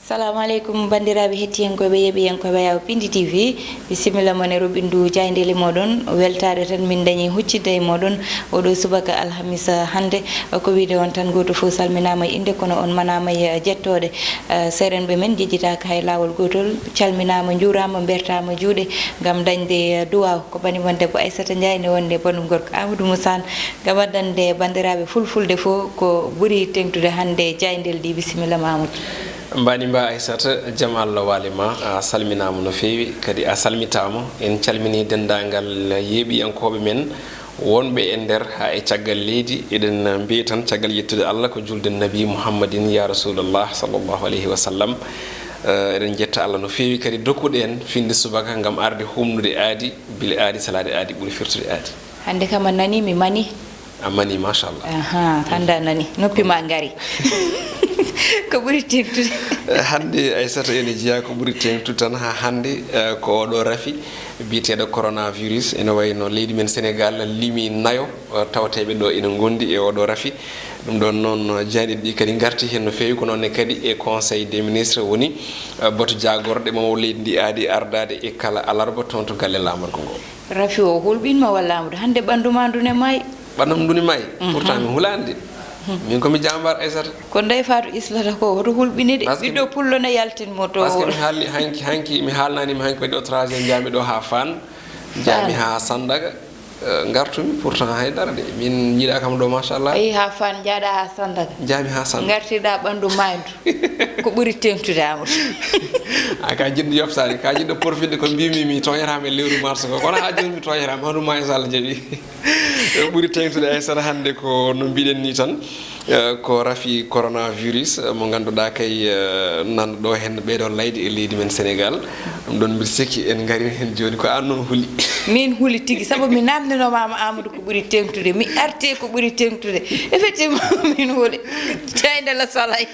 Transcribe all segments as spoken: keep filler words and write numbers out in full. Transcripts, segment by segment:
Salamu aleykum, banndiraaɓe hettiyankooɓe, yeeɓiyankooɓe Yawo Pindi T V. Bisimilla mon e roɓindu jaayndeele mooɗon. Weltaare tan min dañi huccidde e mooɗon oɗo subaka alhamisa hannde. Ko wiide on tan, gooto fof salminaama e innde, kono on manaama e jettooɗe. Eh, seerenɓe men jejjitaaka hay laawol gootol. Calminaama, njuuraama, mbertaama juuɗe ngam dañde, eh, duwaaw. Ko bani mon debbo Aissata Ndiaye ne wonde banum gorko Amadou Moussa Anne ngam addande banndiraaɓe fulfulde fof ko ɓuri teŋtude hannde jaayndeele ɗi. Bisimilla ma Amadou. Mbaɗi mba Aissata, jam Allah waali ma, a salminaama no feewi, kadi a salmitaama. En calminii denndaangal yeeɓiyankooɓe men wonɓe e nder haa e caggal leydi. Eɗen mbiya tan caggal yettude Allah ko julde Nabi Muhammadin ya Rasulallah sallallahu alayhi wa sallam. Eh, eɗen njetta Allah no feewi kadi dokkuɗo en finde subaka ngam arde humnude aadi, bile aadi, salaade aadi, ɓuri firtude aadi. Hannde kam a nani mi mani. A mani, machallah. Aha, hannde a nani. Noppi ma ngari. Ko ɓuri teŋtude. Eh, hannde Aissata ene jeyaa ko ɓuri teŋtude tan haa hannde, eh, ko oɗo rafi biyeteeɗo coronavirus. Ene wayi no leydi men Sénégal limi nayo, eh, tawateeɓe ɗo ene ngondi e oɗo rafi. Ɗum ɗon noon, eh, jaayndeeji ɗi kadi ngarti heen no feewi, ko noon ne kadi e Conseil des ministres woni, eh, batu jaagorɗe mo leydi ndi aadi ardaade e kala alarba toon to galle laamorgo ngo. Rafi o hulɓinma walla Amadou? Hannde ɓanndu ma ndu ne maayi. Ɓanndu am ndu ne maayi? Mhm. Pourtant mi hulaani de. Mhm. Min ko mi jaambaar Aissata. Ko Ndeye Fatou islata ko, hoto hulɓine de. Parce que ɓiɗɗo pullo ne yaltin mo to. Parce que mi haalni hanki, hanki mi haalnanima hanki kadi o trajet njaami ɗo haa Fann. Njaami haa Sandaga. Eh, ngartumi pourtant hay dara de. Min njiɗa kam ɗo, machallah. Ayi, haa Fann njaaɗa haa Sandaga. Njaami haa Sandaga. Ngartirɗa ɓanndu maaydu. Ko ɓuri teŋtude Amadou. A ka jiɗɗo yoftaade, ka jiɗɗo profitde ko mbimi mi tooñataama e lewru mars ko. Kono haa jooni mi tooñataama, hono ma inchallah jaɓi. Ɓuri teŋtude Aissata hannde ko no mbiɗen ni tan. Eh, ko rafi coronavirus, eh, mo ngannduɗaa kay, eh, nan ɗo heen ɓeeɗo layde e leydi men Sénégal. Ɗum ɗon mbiɗa sikki en ngari heen jooni ko an noon huli. Min huli tigi, sabu mi namndinomaama Amadou ko ɓuri teŋtude, mi arte ko ɓuri teŋtude. Effectivement, min huli. Jaaynde la Soleil.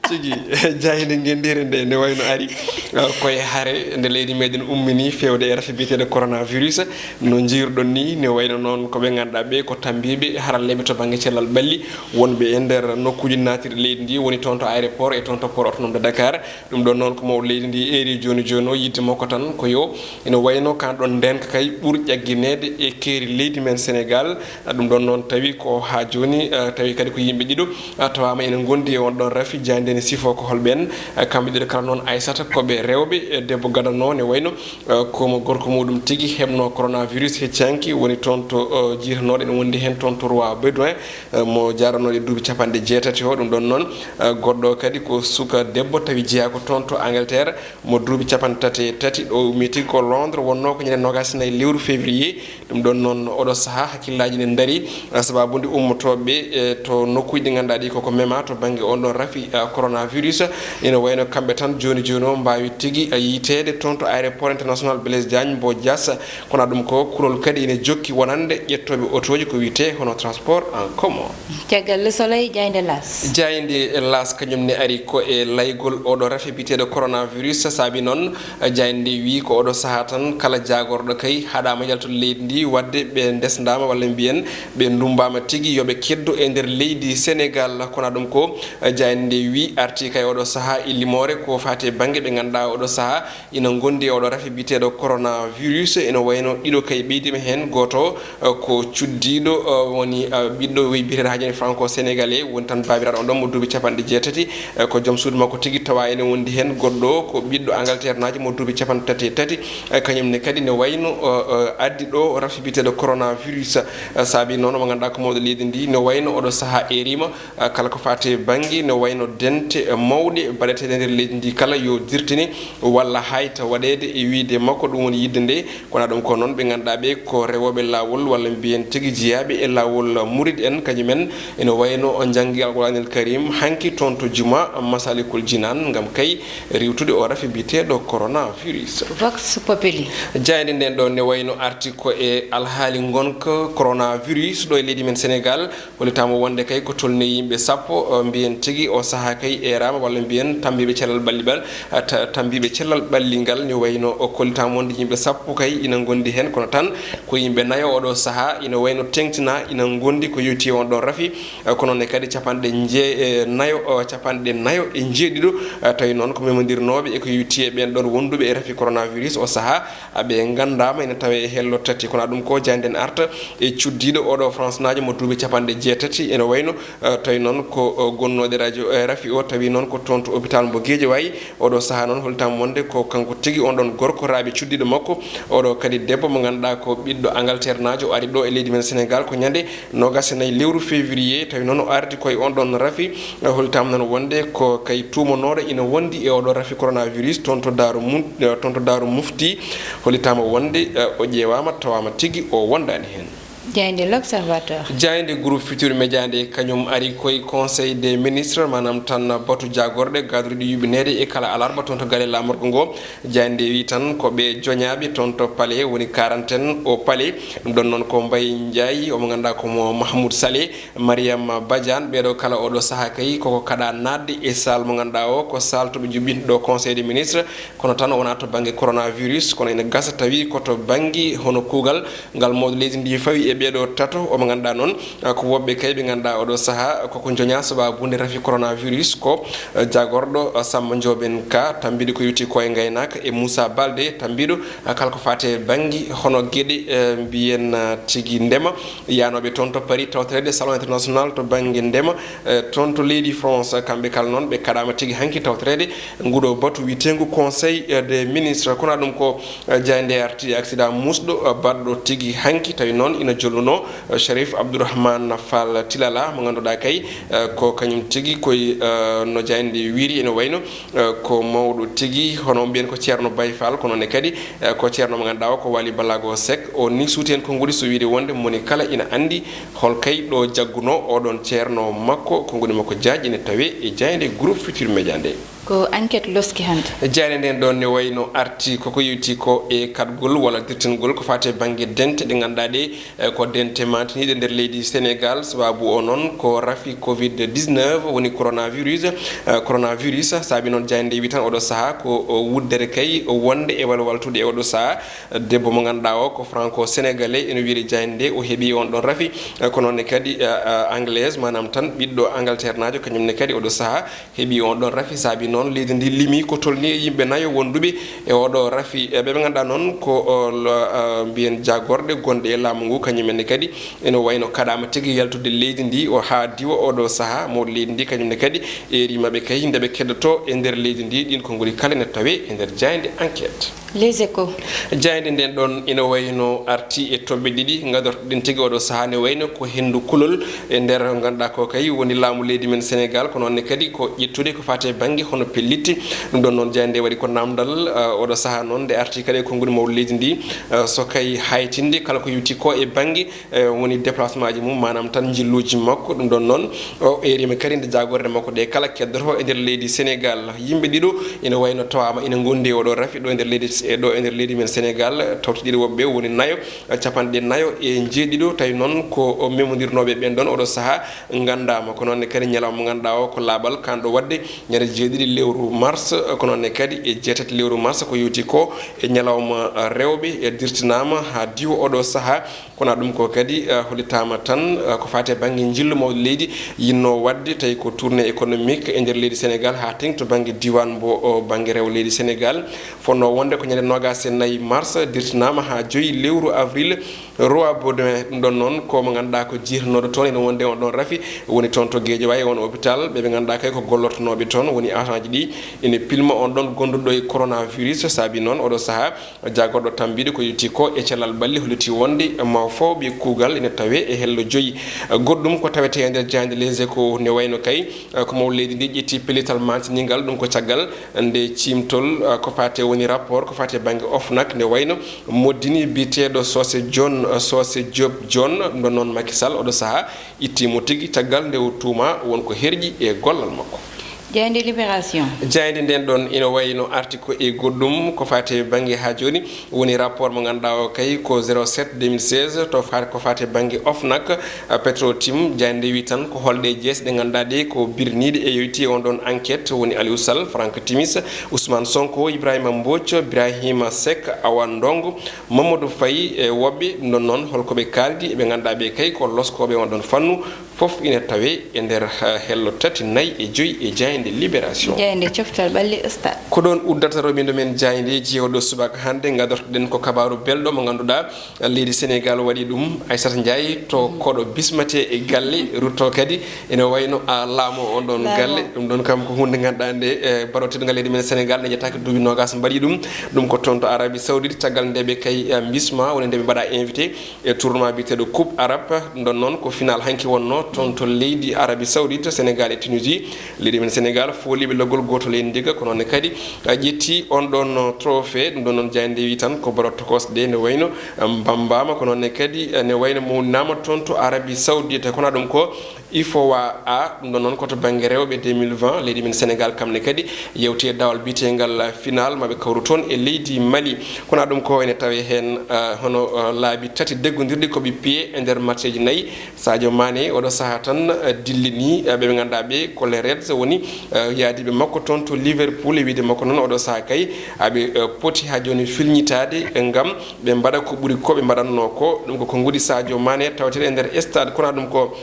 Tigi, jaaynde ngenndire nde, nde wayno ari, uh, koye hare nde leydi meɗen ummini fewde e rafi biyeteeɗo coronavirus. No njiiruɗon ni, ne wayno noon ko ɓe ngannduɗaa ɓe ko tambiiɓe haralleeɓe to bannge cellal ɓalli, wonɓe e nder nokkuuji naatirɗi leydi ndi, woni toon to aéroport e toon to port autonome de Dakar. Ɗum ɗon noon ko mawɗo leydi ndi eeri jooni jooni o, yiɗde makko tan ko yo ene wayno kan ɗon ndenka kay ɓur ƴaggineede e keeri leydi men Sénégal. Ɗum ɗon noon tawi ko haa jooni, eh, tawi kadi ko yimɓe ɗiɗo, eh, tawaama ene ngondi e on ɗon rafi. Jaaynde ne sifo ko holɓe en, eh, kamɓe ɗiɗo kala noon Aissata ko ɓe rewɓe, eh, debbo gadano ne wayno, eh, ko mo gorko muɗum tigi heɓno coronavirus hecci hanki woni toon to, eh, jiitanooɗo ene wondi heen toon to Roi Baudouin, eh, mo jaaranooɗo e duuɓi capanɗe jeetati o. Ɗum ɗon noon, eh, goɗɗo o kadi ko suka debbo tawi jeyaa ko toon to Angleterre mo duuɓi capanɗe tati e tati. Ɗo ummi tigi ko Londres, wonnoo ko ñande noogaas e nayi lewru février. Ɗum ɗon noon oɗo sahaa hakkillaaji ne ndarii, eh, sababude ummotooɓe, eh, to nokkuuji ɗi ngannduɗaa ɗi koko mema to bannge on ɗon rafi, eh, coronavirus. Ina wayno kamɓe tan jooni jooni o mbaawi tigi, eh, yiiteede toon to aéroport international Blaise Diagne mbo Diass. Kono ɗum ko kulol kadi ene jokki wonande ƴettooɓe otooji ko wiyetee hono transport en commun. Caggal Le Soleil, jaaynde L'As. Jaaynde L'As kañum ne ari ko e laygol oɗo rafi biyeteeɗo coronavirus. Saabi noon, jaaynde nde wii ko oɗo sahaa tan kala jaagorɗo kay haɗaama yaltude leydi ndi, waɗde ɓe ndesndaama walla mbiyen ɓe ndummbaama tigi yo ɓe keddu e nder leydi Sénégal. Kono ɗum ko jaaynde nde wii arti kay oɗo sahaa e limoore ko faati e bannge ɓe ngannduɗaa oɗo sahaa ina ngondi e oɗo rafi biyeteeɗo coronavirus. Ina wayno ɗiɗo kay ɓeydiima heen. Gooto, eh, ko cuddiiɗo, eh, woni, eh, ɓiɗɗo wey biyeteeɗo haa jooni franco sénégalais, woni tan baabiraaɗo on ɗon mo duuɓi capanɗe jeetati, eh, ko joom suudu makko tigi tawa ene wondi heen. Goɗɗo ko ɓiɗɗo Angleterre naajo mo duuɓi capanɗe tati e tati, eh, kañum ne kadi ne wayno, eh, eh, addi ɗo rafi biyeteeɗo coronavirus. Eh, saabi noon mo ngannduɗaa ko mawɗo leydi ndi, ne wayno oɗo sahaa eeriima, ah, kala ko faati e bannge no wayno dente, eh, mawɗe baɗeteeɗe nder leydi ndi kala yo dirtine walla hayta waɗeede e wiyde makko, ɗum woni yiɗde nde. Kono ɗum ko noon ɓe ngannduɗaa ɓe ko rewooɓe laawol walla mbiyen tigi jeyaaɓe e laawol murid en, kañum en ene wayno o njanngi Alquraanil Karim hanki toon to juma Masalikul Jinaan ngam kay riwtude o rafi biyeteeɗo coronavirus. Vox Populi. Jaaynde nden ɗo ne wayno arti ko e alhaali ngonka coronavirus ɗo e leydi men Sénégal. Hollitaama wonde kay ko tolni yimɓe sappo, eh, mbiyen tigi o sahaa kay eeraama, walla mbiyen tammbiiɓe cellal ɓalli ɓal, ta-, tammbiiɓe cellal ɓalli ngal, ne wayno o kollitaama wonde yimɓe sappo kay ina ngondi heen, kono tan ko yimɓe nayo oɗo sahaa ina wayno teŋtinaa, ina ngondi ko yowti e on ɗon rafi, kono ne kadi capanɗe nje-, e nayo, o, capanɗe nayo e njeeɗiɗo, tawi noon ko memondirnooɓe e ko yowti e ɓeen ɗon wonduɓe e rafi coronavirus o sahaa, ɓe nganndaama ina tawee e hello tati. Kono ɗum ko jaañde ene arta e cuddiiɗo oɗo France naajo mo duuɓi capanɗe jeetati, ene wayno, eh, tawi noon ko, eh, gonnooɗe radio, eh, rafi o, tawi noon ko toon to hôpital mbo Guédiawaye. Oɗo sahaa noon hollitaama wonde ko kanko tigi on ɗon gorko raaɓi cuddiiɗo makko, oɗo kadi debbo mo ngannduɗaa ko ɓiɗɗo Angleterre naajo, o ari ɗo e leydi men Sénégal ko ñande noogas e nayi lewru février, tawi noon o ardi koye on ɗon rafi. Eh, hollitaama noon wonde ko kay tuumanooɗo ina wondi e oɗo rafi coronavirus toon to Daaru Mun-, eh, toon to Daaru Mufti. Hollitaama wonde, eh, o ƴeewaama, tawaama tigi o wondaani heen. Jaaynde L'Observateur. Jaaynde Groupe Futurs Médias nde, kañum ari koye Conseil des ministres, maanaam tan batu jaagorɗe gadoriɗe yuɓineede e kala alarba toon to galle laamorgo ngo. Jaaynde wi tan ko ɓe joñaaɓe toon to palais, woni quarantaine au palais. Ɗum ɗon noon ko Mbaye Ndiaye, omo ngannduɗaa ko mo Mahmoud Saleh, Mariam Badiane, ɓeeɗo kala oɗo sahaa kay koko kaɗa naatde e salle mo ngannduɗaa o ko salle to ɓe njuɓɓinta ɗo Conseil des ministres, kono tan o wonaa to bannge coronavirus, kono ene gasa tawi ko to bannge hono kuugal ngal mawɗo leydi ndi fawi e ɓeeɗo tato, omo ngannduɗaa noon, ah, ko woɓɓe kay ɓe ngannduɗaa oɗo sahaa koko joñaa sabaabu nde rafi coronavirus ko, eh, jaagorɗo, ah, Samba Ndiobène Ka, tammbiiɗo ko yowti ko e ngaynaaka, e Moussa Baldé, tammbiiɗo, ah, kala ko faati e bannge hono geɗe, eh, mbiyen, ah, tigi ndema, yaanooɓe toon to Paris tawtoreede Salon international to bannge ndema, eh, toon to leydi France, kamɓe kala noon ɓe kaɗaama tigi hanki tawtoreede nguɗo batu wiyeteengu Conseil, eh, des ministres. Kono ɗum ko, eh, jaaynde arti accident muusɗo, eh, baɗɗo tigi hanki, tawi noon ina jolluno, eh, Sherif Abdourahmane Fall Tilala, mo ngannduɗaa kay, eh, ko kañum tigi koye, eh, no jaaynde wiyri ene wayno, eh, ko mawɗo tigi, hono mbiyen ko Ceerno Baye Fall, kono ne kadi, eh, ko Ceerno mo ngannduɗaa o ko Waly Ballago Seck. O ni suuti heen konguɗi so wiyde wonde moni kala ina anndi hol kay ɗo jagguno oɗon ceerno makko, konguɗi makko jaaji ene tawe e jaaynde Groupe Futurs Médias nde. Ko enquête loski hannde. Jaaynde nden ɗon ne wayno arti koko yewti ko e kaɗgol walla dirtingol ko faati e bannge dente ɗe ngannduɗaa ɗe, eh, ko dente mantiniiɗe nder leydi Sénégal. Sababu o noon ko rafi covid dix-neuf, woni coronavirus. Eh, coronavirus saabi noon jaaynde wi tan oɗo sahaa ko, o, wuddere kay wonde e walwaltude e oɗo sahaa. Debbo mo ngannduɗaa o ko franco-sénégalais, ene wiyde jaaynde nde o heɓi on ɗon rafi, eh, ko noon ne kadi, eh, eh, anglaise, maanaam tan ɓiɗɗo Angleterre naajo, kañum ne kadi oɗo sahaa heɓi on ɗon rafi. Saabi noon leydi ndi limi ko tolni e yimɓe nayo wonduɓe e oɗo rafi, eh, ɓe ɓe ngannduɗaa noon ko, o, lo-, eh, mbiyen jaagorɗe gonɗe e laamu ngu, kañum en ne kadi ene wayno kaɗaama tigi yaltude leydi ndi o haa diwa oɗo sahaa. Mawɗo leydi ndi kañum ne kadi eeri maɓɓe kay nde ɓe keddoto e nder leydi ndi. Ɗin konguɗi kala ne tawe e nder jaaynde enquête. Les Échos. Jaaynde nden ɗon ina wayno arti e toɓɓe ɗiɗi gadorɗen tigi oɗo sahaa, ne wayno ko henndu kulol e nder ngannduɗaa ko kay woni laamu leydi men Sénégal, ko noon ne kadi ko ƴettude ko faati e bannge hono pellitte. Ɗum ɗon noon jaaynde waɗi ko namdal, ah, oɗo sahaa noon nde arti kadi e konguɗi mawɗo leydi ndi, ah, so kay haytinde kala ko yowti ko e bannge, eh, woni déplacement ji mum, maanaam tan njilluuji makko. Ɗum ɗon noon o eerima kadi nde jaagorɗe makko ɗe kala keddoto e nder leydi Sénégal. Yimɓe ɗiɗo ina wayno tawaama ina ngondi e oɗo rafi ɗo e nder leydi, e ɗo e nder leydi men Sénégal, tawti ɗiɗo woɓɓe woni nayo, eh, capanɗe nayo e njeeɗiɗo, tawi noon ko memondirnooɓe ɓen ɗon oɗo sahaa nganndaama. Ko noon ne kadi ñalawma mo ngannduɗaa o ko laaɓal kanɗo waɗde ñande jeeɗiɗi lewru mars, ko noon ne kadi e jeetati lewru mars ko yowti ko e ñalawma rewɓe, e dirtinaama haa diwa oɗo sahaa. Kono ɗum ko kadi, eh, hollitaama tan, eh, ko faati e bannge njillu mawɗo leydi yinno waɗde, tawi ko tournée économique e nder leydi Sénégal haa teŋti to bannge diiwaan mbo, o, bannge rewo leydi Sénégal. Fotnoo wonde ko ñande noogaas e nayi mars, dirtinaama haa joyi lewru avril. Roi Baudouin, ɗum ɗon noon ko mo ngannduɗaa ko jiytanooɗo toon ene wonde on ɗon rafi, woni toon to Guédiawaye, on hôpital, ɓe ɓe ngannduɗaa kay ko gollortonooɓe toon, woni agent ji ɗi ene pilma on ɗon gonduɗo e coronavirus. Saabi noon oɗo sahaa jaagorɗo tammbiiɗo ko yowti ko e cellal ɓalli holliti wonde mawfooɓe kuugal ene tawe e hello joyi. Goɗɗum ko tawetee e nder jaaynde Les Échos ne wayno kay, eh, ko mawɗo leydi ndi ƴetti pellital mantiniigal, ɗum ko caggal nde ciimtol, eh, ko faati woni rapport ko faati e bannge OFNAC nde wayno moddini biyeteeɗo Socé John, eh, Socé Diop John, ɗum ɗon noon Macky Sall oɗo sahaa itti mo tigi caggal nde o tuuma won ko herƴi e gollal makko. Jaaynde Libération. Jaaynde nden ɗon ina wayi no arti ko e goɗɗum ko faati e bannge haa jooni. Woni rapport mo ngannduɗaa o kay ko zéro sept deux mille seize, to faati ko faati e bannge OFNAC, eh, Petro-Tim. Jaaynde wi tan ko holɗe jees ɗe ngannduɗaa ɗe ko birniiɗe e yoyti e on ɗon enquête, woni Aliou Sall, Franck Timis, Ousmane Sonko, Ibrahima Mbodj, Ibrahima Seck, Awa Ndongo, Mamadou Faye e woɓɓe. Ɗum ɗon noon, holko ɓe kaaldi? Ɓe ngannduɗaa ɓe kay ko loskooɓe on ɗon fannu. Fof ina tawee e nder, eh, hello tati, nayi e joyi e jaaynde Libération. Jaaynde coftal ɓalli ustad. Ko ɗoon uddata roɓindo men jaayndeeji e oɗo subaka hannde. Ngadortoɗen ko kabaaru belɗo mo ngannduɗaa leydi Senegaal waɗi ɗum, Aissata Ndiaye, to koɗo bismate e galle, rutto kadi ene wayno a laamo on ɗon galle. Ɗum ɗon kam ko huunde ngannduɗaa nde, eh, baɗo teddungal leydi men Senegaal, nde ƴettaaki duuɓi noogas mbaɗi ɗum. Ɗum ko toon to Arabie Saoudite, caggal nde ɓe kay, eh, mbisma, woni nde ɓe mbaɗa invité e tournoi biyeteeɗo Coupe Arabe. Ɗum ɗon noon ko final hanki wonnoo toon to leydi Arabie Saoudite, Senegaal e Tunisie. Leydi men Senegaal fooliiɓe logol gootol e ndiga, ko noon ne kadi, a, ƴetti on ɗon trophée. Ɗum ɗon noon jaaynde wi tan ko baro tokosɗe ne wayno, a, mbambaama, ko noon ne kadi, a, ne wayno mawnaama toon to Arabie Saoudite. Kono ɗum ko ifowa A, ɗum ɗon noon ko to bannge rewɓe deux mille vingt. Leydi men Senegaal kam ne kadi yewti e dawal biyeteengal final, maɓe kawru toon e leydi Mali. Kono ɗum ko ene tawee heen, a, hono, a, laabi tati deggondirɗi ko ɓe piye e nder matcheji nayi. Sadio Mané oɗo sahaa tan, eh, dillini, eh, ɓe ɓe ngannduɗaa ɓe ko les Reds, woni, eh, yaadiiɓe makko toon to Liverpool. E wiyde makko noon, oɗo sahaa kay, aɓe, eh, poti haa jooni filñitaade, eh, ngam ɓe mbaɗa ko ɓuri ko ɓe mbaɗatnoo ko. Ɗum ko konguɗi Sadio Mané tawetee e nder stade. Kono ɗum ko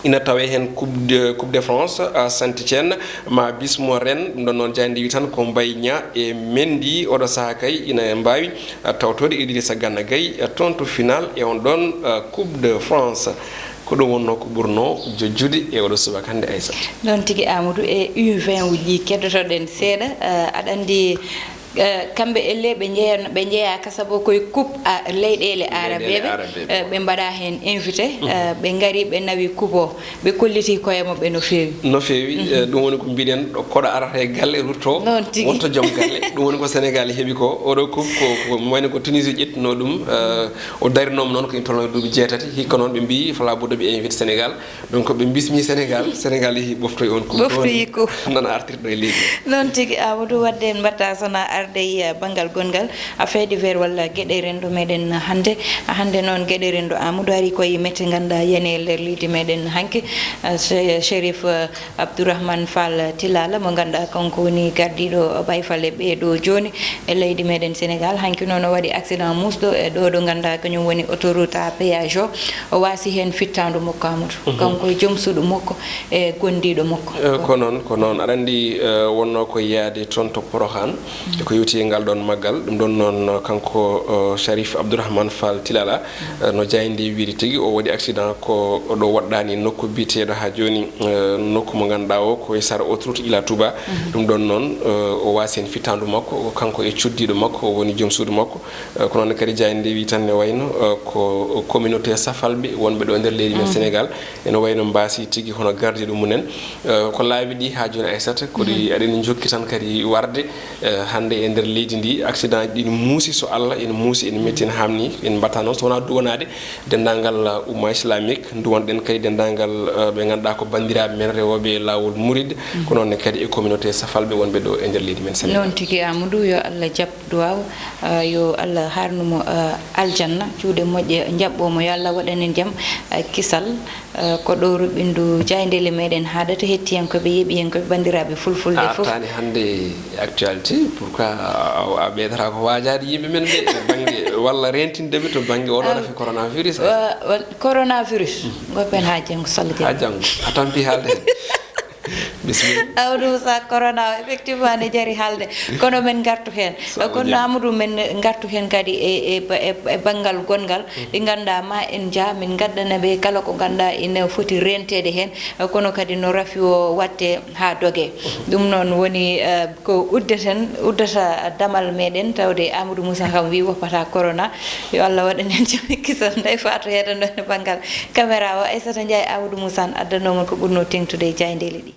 ina tawee heen Coupe de, Coupe de France, eh, Saint-Étienne, ma bismo Rennes. Ɗum ɗon noon jaaynde wi tan ko Mbaye Niang e Mendy. Oɗo sahaa kay ina mbaawi, eh, tawtoode Idrissa Gana Gueye, eh, toon to final e on ɗon, eh, Coupe de France. Ko ɗum wonnoo ko ɓurnoo jojjude e oɗo subaka hannde, Aissata. Noon tigi, Amadou, e U vingt uji ɗi keddotoɗen seeɗa, eh, aɗa anndi, eh, kamɓe elle ɓe njeeyano, ɓe njeeyaaka sabu koye coupe a, leyɗeele aarabeeɓe, eh, ɓe mbaɗa heen invité, eh, ɓe ngari, ɓe nawi coupe o, ɓe kolliti koye maɓɓe no feewi. No feewi, eh, ɗum woni ko mbiɗen, ɗo koɗo arata e galle, rutto, noon tigi, wonto joom galle. Ɗum woni ko Senegaal heɓi ko. Oɗo coupe ko, ko wayno ko Tunisie ƴettuno ɗum, eh, o darinooma noon ko ina tolno e duuɓi jeetati. Hikka noon ɓe mbiyi, fala budda ɓe invite Senegaal. Donc ɓe mbismi Senegaal, Senegaal yehi ɓoftoyi on coupe. Ɓoftoyi coupe. Noon artirɗo e leydi. Noon tigi, Amadou, wadde en mbatta sona arde e, eh, banngal gonngal, a fait divers walla geɗe renndo meɗen hannde. Hannde noon geɗe renndo, Amadou, ari koye mette ngannduɗaa yani e nder leydi meɗen hanki, eh, Che-, Chérif, eh, Abdourahmane Fall Tilala, mo ngannduɗaa kanko woni gardiiɗo Baye Fall e ɓee ɗo jooni e leydi meɗen Senegaal. Hanki noon o waɗi accident muusɗo e ɗo, ɗo ngannduɗaa kañum woni autoroute à péage o. O waasi heen fittaandu makko, Amadou. Mhm. Kanko e joom suudu makko e gondiiɗo makko. Eh, ko noon, ko noon. Aɗa anndi, eh, wonnoo ko yaade toon to Porokhane. Mhm. E ko yowti e ngal ɗoon maggal. Ɗum ɗoon noon, kanko, eh, Sharif Abdourahmane Fall Tilala, eh, no jaaynde wiiri tigi, o waɗi accident ko ɗo woɗɗaani nokku biyeteeɗo haa jooni, eh, nokku mo ngannduɗaa o ko e sara autoroute Ila Touba. Mhm. Ɗum ɗoon noon, eh, o waasi heen fittaandu makko, ko kanko e cuddiiɗo makko, o woni joom suudu makko. Eh, ko noon kadi jaaynde wi tan ne wayno, eh, ko communauté Safalɓe wonɓe ɗo e nder leydi men Senegaal, ene wayno mbaasi tigi hono gardiiɗo mumen. Eh, ko laabi ɗi haa jooni, Aissata, ko ɗi aɗen njokki tan kadi warde, eh, hannde e nder leydi ndi. Accident ji ɗi ne muusi, so Allah, ene muusi, ene metti, ene haamni, en mbatta noon so wonaa duwanaade denndaangal, uh, umma islamique, nduwanɗen kadi denndaangal, uh, ɓe ngannduɗaa ko banndiraaɓe men rewooɓe e laawol murid, ko noon ne kadi e communauté Safalɓe wonɓe ɗo e nder leydi men Senegaal. Noon tigi, Amadou, yo Allah jaɓ duwaaw, uh, yo Allah haarnu mo, uh, aljanna, juuɗe moƴƴe njaɓɓoo mo, yo Allah waɗan en jam, uh, kisal. Eh, ko ɗo ruɓɓindu jaayndeele meɗen haaɗata, hettiyankooɓe, yeeɓiyankooɓe, banndiraaɓe fulfulde fof. A artaani hannde e actualité, pourquoi a, a, a ɓeydata ko waajaade yimɓe men ɓe, e bannge walla reentinde ɓe to bannge oɗo rafi coronavirus? Wa-, wa-, coronavirus, ngoppen haa janngo, so Allah jaɓi. Haa janngo, a tampi haalde heen. Bisimilla. Amadou Moussa, corona o, effectivement, ne jari haalde. Kono men ngartu heen. Kono Amadou, men ngartu heen kadi e, e, e, e banngal gonngal. Ɗi ngannduɗaa ma en njah, min ngaddana ɓe kala ko ngannduɗaa ina foti reenteede heen. Kono kadi no rafi o waɗte haa doge. Ɗum noon woni, eh, ko uddeten, uddata damal meɗen, tawde Amadou Moussa kam wi woppata corona. Yo Allah waɗan en jam e kisal. Ndeye Fatou heɗoto e banngal caméra o, Aissata Ndiaye, Amadou Moussa addanooma ko ɓurnoo teeŋtude e jaayndeele ɗi.